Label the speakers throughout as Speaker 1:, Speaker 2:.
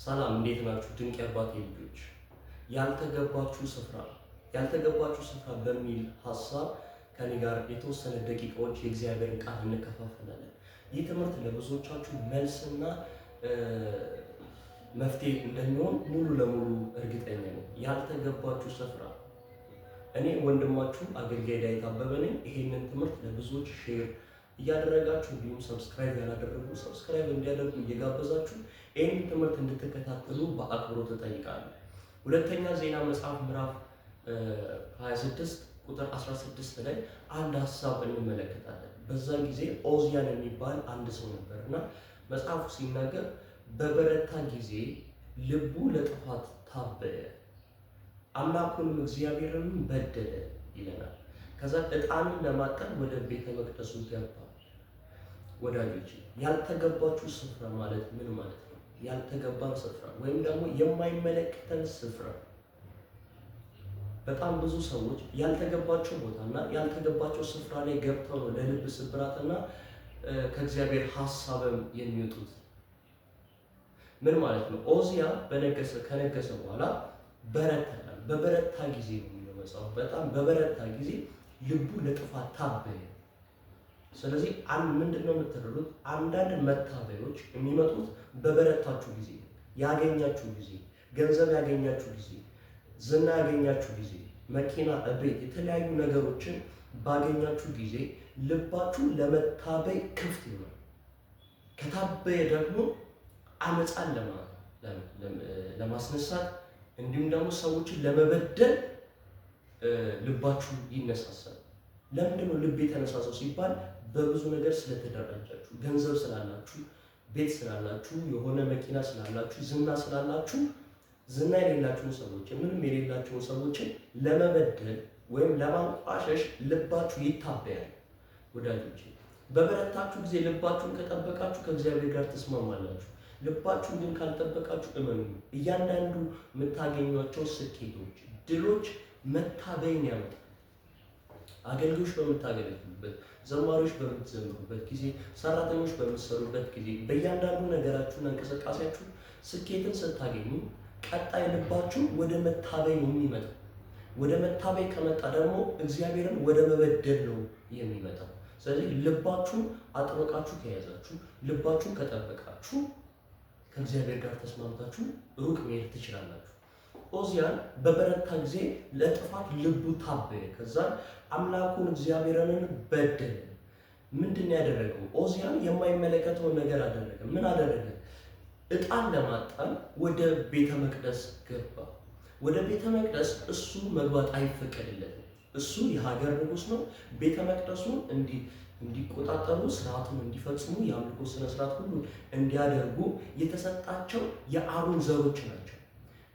Speaker 1: ሰላም እንዴት ናችሁ? ድንቅ የአባቴ ልጆች። ያልተገባችሁ ስፍራ ያልተገባችሁ ስፍራ በሚል ሀሳብ ከኔ ጋር የተወሰነ ደቂቃዎች የእግዚአብሔርን ቃል እንከፋፈላለን። ይህ ትምህርት ለብዙዎቻችሁ መልስና መፍትሄ እንደሚሆን ሙሉ ለሙሉ እርግጠኛ ነኝ። ያልተገባችሁ ስፍራ። እኔ ወንድማችሁ አገልጋይ ዳዊት አበበ ነኝ። ይሄንን ትምህርት ለብዙዎች share እያደረጋችሁ እንዲሁም subscribe ያላደረጉ subscribe እንዲያደርጉ እየጋበዛችሁ ይህንን ትምህርት እንድትከታተሉ በአክብሮት እጠይቃለሁ። ሁለተኛ ዜና መጽሐፍ ምዕራፍ 26 ቁጥር 16 ላይ አንድ ሀሳብ እንመለከታለን። በዛን ጊዜ ኦዝያን የሚባል አንድ ሰው ነበር እና መጽሐፉ ሲናገር በበረታ ጊዜ ልቡ ለጥፋት ታበየ፣ አምላኩንም እግዚአብሔርንም በደለ ይለናል። ከዛ ዕጣንን ለማጠን ወደ ቤተ መቅደሱ ገባ። ወዳጆች፣ ያልተገባችሁ ስፍራ ማለት ምን ማለት ነው? ያልተገባን ስፍራ ወይም ደግሞ የማይመለከተን ስፍራ። በጣም ብዙ ሰዎች ያልተገባቸው ቦታና ያልተገባቸው ስፍራ ላይ ገብተው ነው ለልብ ስብራትና ከእግዚአብሔር ሀሳብም የሚወጡት። ምን ማለት ነው? ኦዚያ በነገሰ ከነገሰ በኋላ በረታ። በበረታ ጊዜ ነው የሚለው መጽሐፍ። በጣም በበረታ ጊዜ ልቡ ለጥፋት ታበየ። ስለዚህ አንድ ምንድን ነው የምትረዱት? አንዳንድ መታበዮች የሚመጡት በበረታችሁ ጊዜ፣ ያገኛችሁ ጊዜ፣ ገንዘብ ያገኛችሁ ጊዜ፣ ዝና ያገኛችሁ ጊዜ፣ መኪና፣ ቤት፣ የተለያዩ ነገሮችን ባገኛችሁ ጊዜ ልባችሁ ለመታበይ ክፍት ይሆናል። ከታበየ ደግሞ አመፃን ለማስነሳት እንዲሁም ደግሞ ሰዎችን ለመበደል ልባችሁ ይነሳሳል። ለምንድን ነው ልብ የተነሳሳው ሲባል በብዙ ነገር ስለተደራጃችሁ፣ ገንዘብ ስላላችሁ፣ ቤት ስላላችሁ፣ የሆነ መኪና ስላላችሁ፣ ዝና ስላላችሁ፣ ዝና የሌላቸውን ሰዎች ምንም የሌላቸውን ሰዎችን ለመበደል ወይም ለማንቋሸሽ ልባችሁ ይታበያል። ወዳጆች፣ በበረታችሁ ጊዜ ልባችሁን ከጠበቃችሁ ከእግዚአብሔር ጋር ትስማማላችሁ። ልባችሁን ግን ካልጠበቃችሁ እመኑ፣ እያንዳንዱ የምታገኟቸው ስኬቶች፣ ድሎች መታበይን ያመጣል። አገልግሎች በምታገለግሉበት፣ ዘማሪዎች በምትዘምሩበት ጊዜ፣ ሰራተኞች በምትሰሩበት ጊዜ፣ በእያንዳንዱ ነገራችሁና እንቅስቃሴያችሁ ስኬትን ስታገኙ ቀጣይ ልባችሁ ወደ መታበይ ነው የሚመጣው። ወደ መታበይ ከመጣ ደግሞ እግዚአብሔርን ወደ መበደል ነው የሚመጣው። ስለዚህ ልባችሁን አጥብቃችሁ ከያዛችሁ፣ ልባችሁን ከጠበቃችሁ ከእግዚአብሔር ጋር ተስማምታችሁ ሩቅ መሄድ ትችላላችሁ። ኦዚያን በበረታ ጊዜ ለጥፋት ልቡ ታበየ። ከዛ አምላኩን እግዚአብሔርን በደለ። ምንድን ነው ያደረገው? ኦዚያን የማይመለከተውን ነገር አደረገ። ምን አደረገ? ዕጣን ለማጠን ወደ ቤተ መቅደስ ገባ። ወደ ቤተ መቅደስ እሱ መግባት አይፈቀድለትም። እሱ የሀገር ንጉሥ ነው። ቤተ መቅደሱን እንዲቆጣጠሩ፣ ስርዓቱን እንዲፈጽሙ፣ የአምልኮ ስነ ስርዓት ሁሉ እንዲያደርጉ የተሰጣቸው የአሮን ዘሮች ናቸው።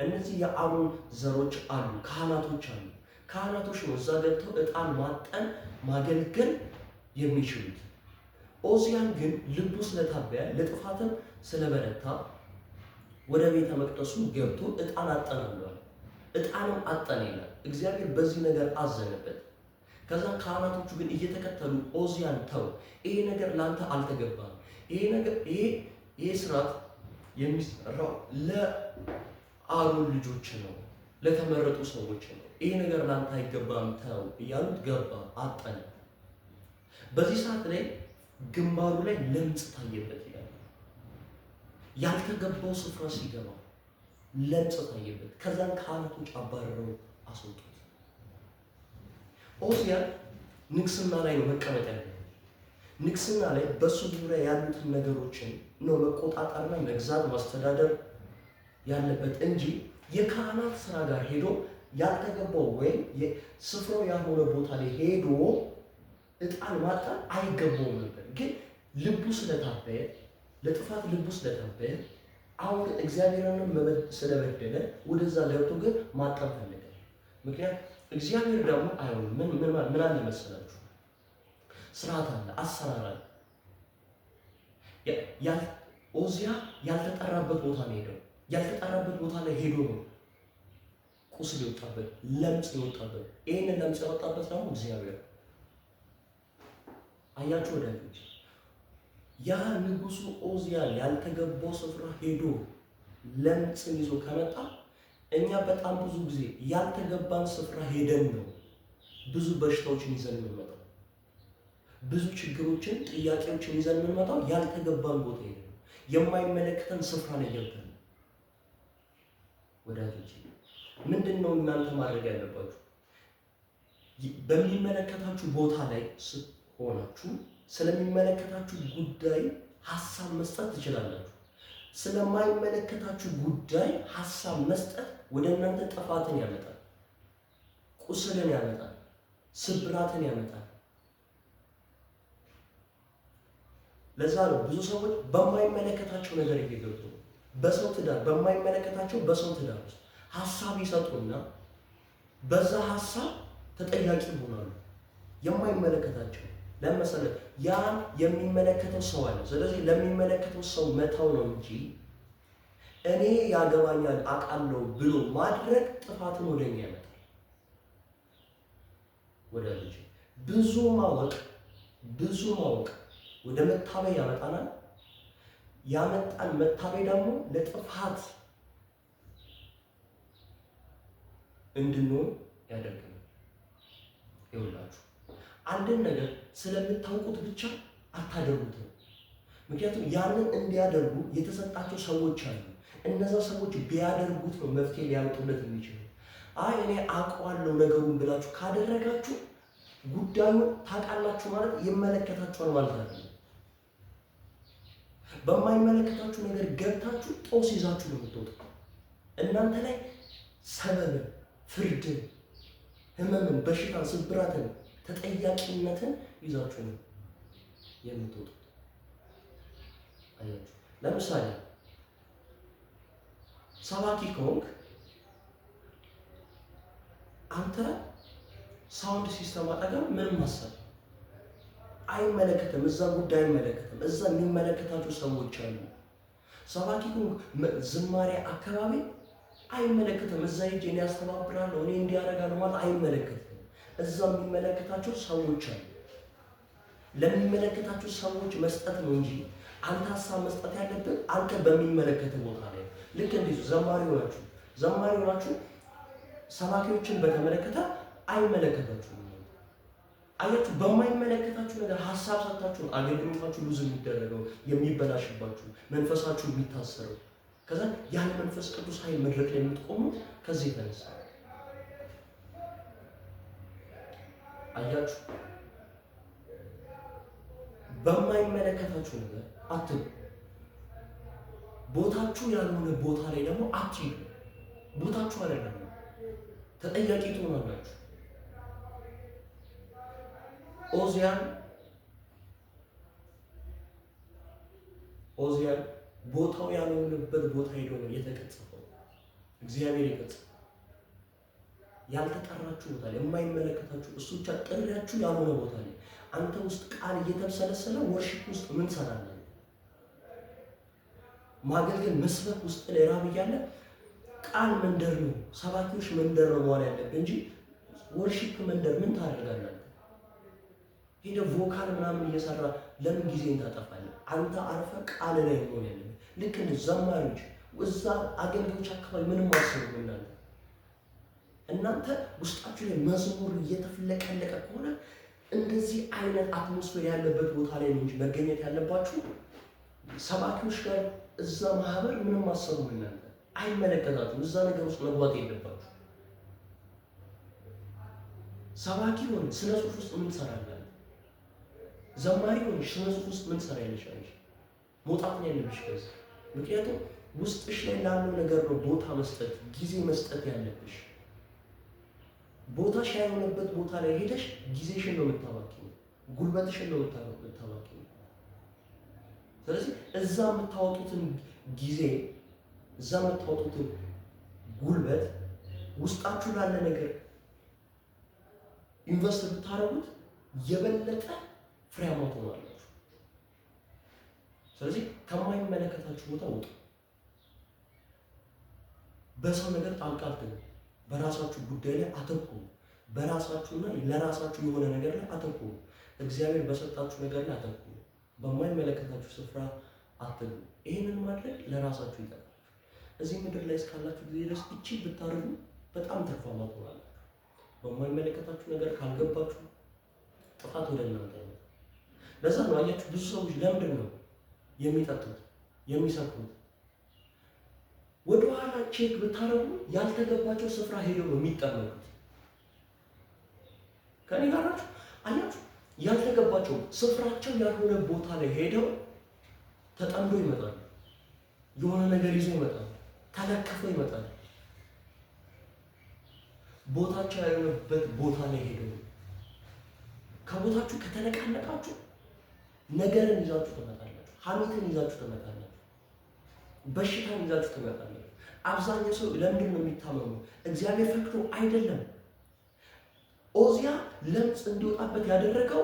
Speaker 1: እነዚህ የአሮን ዘሮች አሉ፣ ካህናቶች አሉ። ካህናቶች ነው እዛ ገብተው ዕጣን ማጠን ማገልገል የሚችሉት። ኦዚያን ግን ልቡ ስለታበያ ለጥፋትም ስለበረታ ወደ ቤተ መቅደሱ ገብቶ ዕጣን አጠናለዋል። ዕጣንም አጠነ ይላል። እግዚአብሔር በዚህ ነገር አዘነበት። ከዛ ካህናቶቹ ግን እየተከተሉ ኦዚያን ተው፣ ይሄ ነገር ለአንተ አልተገባም፣ ይሄ ነገር ይሄ ስርዓት የሚሰራው ለአሮን ልጆች ነው፣ ለተመረጡ ሰዎች ነው፣ ይሄ ነገር ለአንተ አይገባም፣ ተው እያሉት ገባ፣ አጠነ። በዚህ ሰዓት ላይ ግንባሩ ላይ ለምጽ ታየበት ይላል። ያልተገባው ስፍራ ሲገባ ለምጽ ታየበት። ከዛን ካህናቶች አባረረው፣ አስወጡት። ኦዚያን ንግስና ላይ ነው መቀመጥ ያለው። ንግስና ላይ በሱ ዙሪያ ያሉትን ነገሮችን ነው መቆጣጠርና መግዛት ማስተዳደር ያለበት እንጂ የካህናት ስራ ጋር ሄዶ ያልተገባው ወይም ስፍራው ያልሆነ ቦታ ላይ ሄዶ ዕጣን ማጠን አይገባውም ነበር። ግን ልቡ ስለታበየ፣ ለጥፋት ልቡ ስለታበየ፣ አሁን ግን እግዚአብሔርንም ስለበደለ ወደዛ ገብቶ ግን ማጠን ፈለገ። ምክንያት እግዚአብሔር ደግሞ አይሆንም። ምን ምን አለ መሰላችሁ? ስርዓት አለ፣ አሰራር አለ። ኦዚያ ያልተጠራበት ቦታ ነው ሄደው። ያልተጠራበት ቦታ ላይ ሄዶ ነው ቁስል የወጣበት፣ ለምጽ የወጣበት። ይህንን ለምጽ ያወጣበት ደግሞ እግዚአብሔር። አያችሁ ወዳጆች፣ ያ ንጉሱ ኦዚያን ያልተገባው ስፍራ ሄዶ ለምጽን ይዞ ከመጣ እኛ በጣም ብዙ ጊዜ ያልተገባን ስፍራ ሄደን ነው ብዙ በሽታዎችን ይዘን የምንመጣው። ብዙ ችግሮችን፣ ጥያቄዎችን ይዘን የምንመጣው ያልተገባን ቦታ ሄደን ነው። የማይመለከተን ስፍራ ላይ ገብተን ነው። ወዳጆቼ ምንድን ነው እናንተ ማድረግ ያለባችሁ? በሚመለከታችሁ ቦታ ላይ ሆናችሁ ስለሚመለከታችሁ ጉዳይ ሀሳብ መስጠት ትችላላችሁ። ስለማይመለከታችሁ ጉዳይ ሀሳብ መስጠት ወደ እናንተ ጥፋትን ያመጣል፣ ቁስልን ያመጣል፣ ስብራትን ያመጣል። ለዛ ነው ብዙ ሰዎች በማይመለከታቸው ነገር እየገቡ ነው። በሰው ትዳር በማይመለከታቸው በሰው ትዳር ውስጥ ሀሳብ ይሰጡና በዛ ሀሳብ ተጠያቂ ይሆናሉ። የማይመለከታቸው ለመሰለ ያ የሚመለከተው ሰው አለ። ስለዚህ ለሚመለከተው ሰው መተው ነው እንጂ እኔ ያገባኛል አውቃለሁ ብሎ ማድረግ ጥፋትን ወደኛ ያመጣል። ወዳጆቼ ብዙ ማወቅ ወደ መታበይ ያመጣናል። ያመጣን መታበይ ደግሞ ለጥፋት እንድንሆን ያደርገናል። ይኸውላችሁ አንድን ነገር ስለምታውቁት ብቻ አታደርጉትም። ምክንያቱም ያንን እንዲያደርጉ የተሰጣቸው ሰዎች አሉ። እነዛ ሰዎች ቢያደርጉት ነው መፍትሄ ሊያመጡለት የሚችሉ። አይ እኔ አውቀዋለሁ ነገሩን ብላችሁ ካደረጋችሁ ጉዳዩን ታውቃላችሁ ማለት ይመለከታችኋል ማለት አይደለም። በማይመለከታችሁ ነገር ገብታችሁ ጦስ ይዛችሁ ነው የምትወጡት። እናንተ ላይ ሰበብን፣ ፍርድን፣ ህመምን፣ በሽታን፣ ስብራትን፣ ተጠያቂነትን ይዛችሁ ነው የምትወጡት። አያችሁ፣ ለምሳሌ ሰባኪ ከሆንክ አንተ sound system አጠገብ ምንም ማሰብ አይመለከትም። እዛ ጉዳይ አይመለከትም። እዛ የሚመለከታቸው ሰዎች አሉ። ሰባኪ ከሆንክ ዝማሬ አካባቢ አይመለከትም። እዛ ሄጄ እኔ አስተባብራለሁ እኔ እንዲያደርጋለሁ ማለት አይመለከትም። እዛ የሚመለከታቸው ሰዎች አሉ። ለሚመለከታቸው ሰዎች መስጠት ነው እንጂ አንተ ሀሳብ መስጠት ያለብህ አንተ በሚመለከት ቦታ ላይ። ልክ እንደዚሁ ዘማሪ ሆናችሁ ሰባኪዎችን በተመለከተ አይመለከታችሁም። አያችሁ፣ በማይመለከታችሁ ነገር ሀሳብ ሰጥታችሁ አገልግሎታችሁ ሉዝ የሚደረገው የሚበላሽባችሁ፣ መንፈሳችሁ የሚታሰረው፣ ከዛ ያለ መንፈስ ቅዱስ ኃይል መድረክ ላይ የምትቆሙት ከዚህ የተነሳ አያችሁ፣ በማይመለከታችሁ ነገር አትሉ። ቦታችሁ ያልሆነ ቦታ ላይ ደግሞ አትሂዱ። ቦታችሁ አይደለም፣ ተጠያቂ ትሆናላችሁ። ኦዚያን ቦታው ያልሆነበት ቦታ ሄዶ ነው የተቀጸፈው። እግዚአብሔር የቀጸፈው ያልተጠራችሁ ቦታ ላይ የማይመለከታችሁ እሱ ብቻ ጥሪያችሁ ያልሆነ ቦታ ላይ አንተ ውስጥ ቃል እየተብሰለሰለ worship ውስጥ ምን ትሰራለህ? ማገልገል መስበክ ውስጥ ላይ ራብ እያለ ቃል መንደር ነው፣ ሰባኪዎች መንደር ነው መዋል ያለብህ እንጂ worship መንደር ምን ታደርጋለህ? ሄደህ vocal ምናምን እየሰራ ለምን ጊዜን ታጠፋለህ? አንተ አርፈህ ቃል ላይ መሆን ያለብህ። ልክ እንደ ዘማሪዎች እዛ አገልጋዮች አካባቢ ምንም አስቡ። እናንተ ውስጣችሁ ላይ መዝሙር እየተፍለቀለቀ ከሆነ እንደዚህ አይነት atmosphere ያለበት ቦታ ላይ ነው እንጂ መገኘት ያለባችሁ ሰባኪዎች ጋር እዛ ማህበር ምንም አሰቡም። እናንተ አይመለከታችሁም። እዛ ነገር ውስጥ መግባት የለባችሁ። ሰባኪ ሆነ ስነ ጽሁፍ ውስጥ ምን ትሰራለህ? ዘማሪ ሆነሽ ስነ ጽሁፍ ውስጥ ምን ትሰሪያለሽ? አንቺ መውጣት ነው ያለብሽ ከዚህ። ምክንያቱም ውስጥሽ ላይ ላለው ነገር ነው ቦታ መስጠት ጊዜ መስጠት ያለብሽ። ቦታሽ ያልሆነበት ቦታ ላይ ሄደሽ ጊዜሽን ነው የምታባክኚው፣ ጉልበትሽን ነው የምታባክኚው። ስለዚህ እዛ የምታወጡትን ጊዜ እዛ የምታወጡትን ጉልበት ውስጣችሁ ላለ ነገር invest ብታደርጉት የበለጠ ፍሬያማ ትሆናላችሁ። ስለዚህ ከማይመለከታችሁ ቦታ ውጡ። በሰው ነገር ጣልቃ አትግቡ። በራሳችሁ ጉዳይ ላይ አተኩሩ። በራሳችሁና ለራሳችሁ የሆነ ነገር ላይ አተኩሩ። እግዚአብሔር በሰጣችሁ ነገር ላይ አተኩሩ። በማይመለከታችሁ ስፍራ አትግቡ። ይህንን ማድረግ ለራሳችሁ ይጠቅማል። እዚህ ምድር ላይ እስካላችሁ ጊዜ ድረስ እቺ ብታደርጉ በጣም ትርፋማ ትሆናላችሁ። በማይመለከታችሁ ነገር ካልገባችሁ ጥፋት ወደ እናንተ ይመጣል። ለዛ ነው አያችሁ፣ ብዙ ሰዎች ለምንድን ነው የሚጠጡት የሚሰክሩት? ወደኋላ check ብታደርጉ ያልተገባቸው ስፍራ ሄደው ነው የሚጠመዱት። ከኔ ጋር ናችሁ? አያችሁ፣ ያልተገባቸው ስፍራቸው ያልሆነ ቦታ ላይ ሄደው ተጠምዶ ይመጣሉ። የሆነ ነገር ይዞ ይመጣሉ። ተለክፈው ይመጣሉ። ቦታቸው ያልሆነበት ቦታ ላይ ሄደው ከቦታችሁ ከተነቃነቃችሁ ነገርን ይዛችሁ ትመጣላችሁ። ሐሜትን ይዛችሁ ትመጣላችሁ። በሽታን ይዛችሁ ትመጣላችሁ። አብዛኛው ሰው ለምንድን ነው የሚታመመው? እግዚአብሔር ፈቅዶ አይደለም። ኦዚያ ለምጽ እንዲወጣበት ያደረገው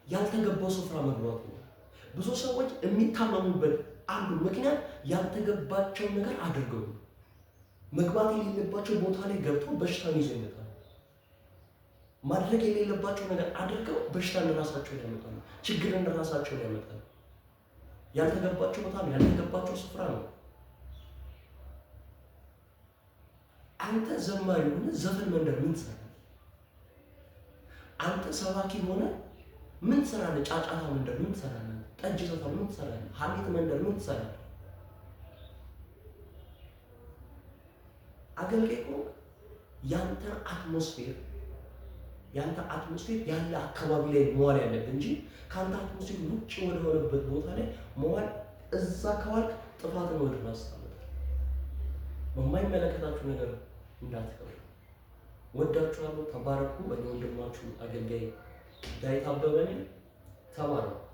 Speaker 1: ያልተገባው ስፍራ መግባቱ ነው። ብዙ ሰዎች የሚታመሙበት አንዱ ምክንያት ያልተገባቸው ነገር አድርገው ነው። መግባት የሌለባቸው ቦታ ላይ ገብተው በሽታን ይዘው ይመጣሉ። ማድረግ የሌለባቸው ነገር አድርገው በሽታን ራሳቸው ላይ ያመጣሉ። ችግርን ራሳቸው ላይ ያመጣሉ። ያልተገባቸው ቦታ ነው፣ ያልተገባቸው ስፍራ ነው። አንተ ዘማሪ ሆነ ዘፈን መንደር ምን ትሰራለህ? አንተ ሰባኪ ሆነ ምን ትሰራለህ? ጫጫታ መንደር ምን ትሰራለህ? ጠጅ ሰፈር ምን ትሰራለህ? ሐሜት መንደር ምን ትሰራለህ? አገልጋይ ከሆንክ ያንተ atmosphere ያንተ atmosphere ያለ አካባቢ ላይ መዋል ያለብህ እንጂ ከአንተ atmosphere ውጭ ወደሆነበት ቦታ ላይ መዋል፣ እዛ ከዋልክ ጥፋትን ወደ ራስህ ታመጣለህ። በማይመለከታችሁ ነገር እንዳትገቡ። ወዳችኋለሁ። ተባረኩ። እኔ ወንድማችሁ አገልጋይ ዳዊት አበበ ነኝ። ተባረኩ።